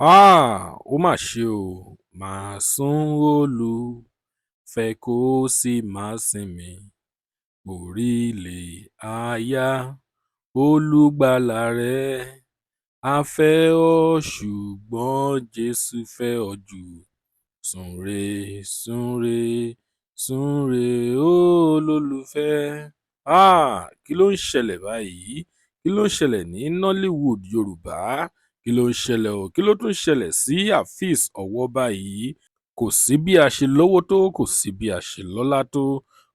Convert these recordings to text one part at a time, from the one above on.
Háà! Ó mà ṣe o, màá sún olùfẹ́ kó sì má sinmi, orílẹ̀ àyà olùgbàlà rẹ̀. A fẹ́ ọ ṣùgbọ́n Jésù fẹ́ ọ jù. Súnre, súnre, súnre olólùfẹ́. Háà! Kí ló ń ṣẹlẹ̀ báyìí? Kí ló ń ṣẹlẹ̀ ní Nollywood Yorùbá? Kí ló ń ṣẹlẹ̀ o? Kí ló tún ṣẹlẹ̀ sí Afeez Owo báyìí? Kò sí bí a ṣe lówó tó, kò sí bí a ṣe lọ́lá tó,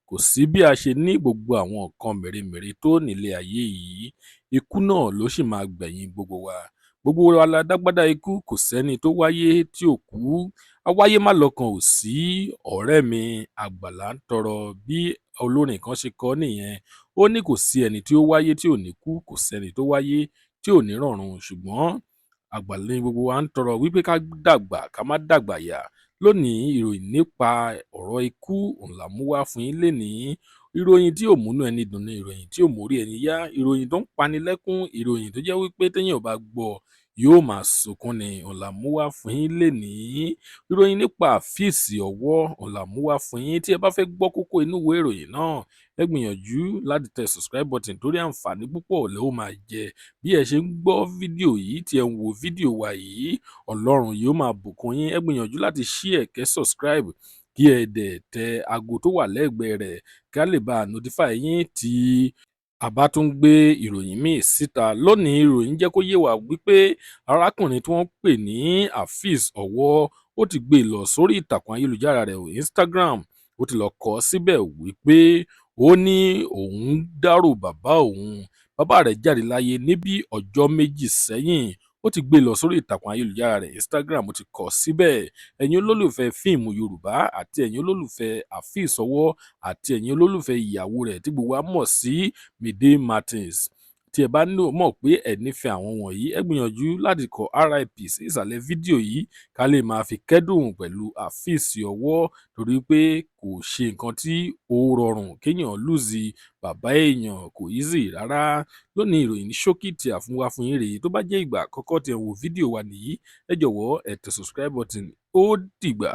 kò sí bí a ṣe ní gbogbo àwọn nǹkan mèremère tó nílé ayé yìí. Ikú náà ló sì máa gbẹ̀yìn gbogbo wa. Gbogbo wa la dágbádá ikú, kò sẹ́ni tó wáyé tí ò kú. Awáyé má lọ́kàn ò sí, ọ̀rẹ́ mi, àgbàlá ń tọrọ bí olórin kan ṣe kọ ọ́ nìyẹn. Ó ní kò sí ẹni tí ó wáyé tí ò ní kú, kò sẹ́ni tó wáyé tí ò ní rọ̀run, ṣùgbọ́n àgbà ní gbogbo wa ń tọrọ wípé ká dàgbà ká má dàgbà yà. Lónìí, ìròyìn nípa ọ̀rọ̀ ikú òun là mú wá fún yín lénìí. Ìròyìn tí ò múnú ẹni dùn ni, ìròyìn tí ò mórí ẹni yá, ìròyìn tó ń pani lẹ́kún, ìròyìn tó jẹ́ wípé téèyàn bá gbọ́ yóò máa sunkún ni òun là mú wá fún yín lénìí. Ìròyìn nípa Afeez Owo òun là mú wá fún yín. Tí ẹ bá fẹ́ gbọ́ kókó inú ìwé ìròyìn náà, ẹ gbìyànjú láti tẹ subscribe button torí àǹfààní púpọ̀ lẹ ó máa jẹ bí ẹ ṣe ń gbọ́ fídíò yìí, tí ẹ ń wo fídíò wa yìí. Ọlọ́run yóò máa bùkún yín. Ẹ gbìyànjú láti share, kẹ́ subscribe, kí ẹ dẹ̀ tẹ aago tó wà lẹ́gbẹ̀ẹ́ rẹ̀ kí a lè bá notify yín tí a bá tún gbé ìròyìn míì síta. Lónìí, ìròyìn jẹ́ kó yé wa wípé arákùnrin tí wọ́n pè ní Afeez Owo, ó ti gbé e lọ sórí ìtàkùn ayélujára rẹ̀, Instagram. Ó ti lọ kọ síbẹ̀ wípé ó ní òun dárò bàbá òun. Bàbá rẹ̀ jáde láyé ní bí ọjọ́ 2 sẹ́yìn. Ó ti gbé e lọ sórí ìtàkùn ayélujára rẹ̀ Instagram, ó ti kọ síbẹ̀. Ẹ̀yin olólùfẹ́ fíìmù Yorùbá àti ẹ̀yin olólùfẹ́ Afeez Owo àti ẹ̀yin olólùfẹ́ ìyàwó rẹ̀ tí gbogbo wa mọ̀ sí Mide Martins, tí ẹ bá mọ̀ pé ẹ nífẹ̀ẹ́ àwọn wọ̀nyí, ẹ gbìyànjú láti kọ RIP sí ìsàlẹ̀ fídíò yìí ká lè máa fi kẹ́dùn pẹ̀lú Afeez Owo, torí pé kò ṣe nǹkan tí ó rọrùn kéèyàn lose bàbá èèyàn, kò easy rárá. Lónìí, ìròyìn ní ṣókí tí a fún wa fún yín rèé. Tó bá jẹ́ ìgbà àkọ́kọ́ tí ẹ ń wo fídíò wa nìyí, ẹ jọ̀wọ́, ẹ tẹ subscribe button. Ó dìgbà.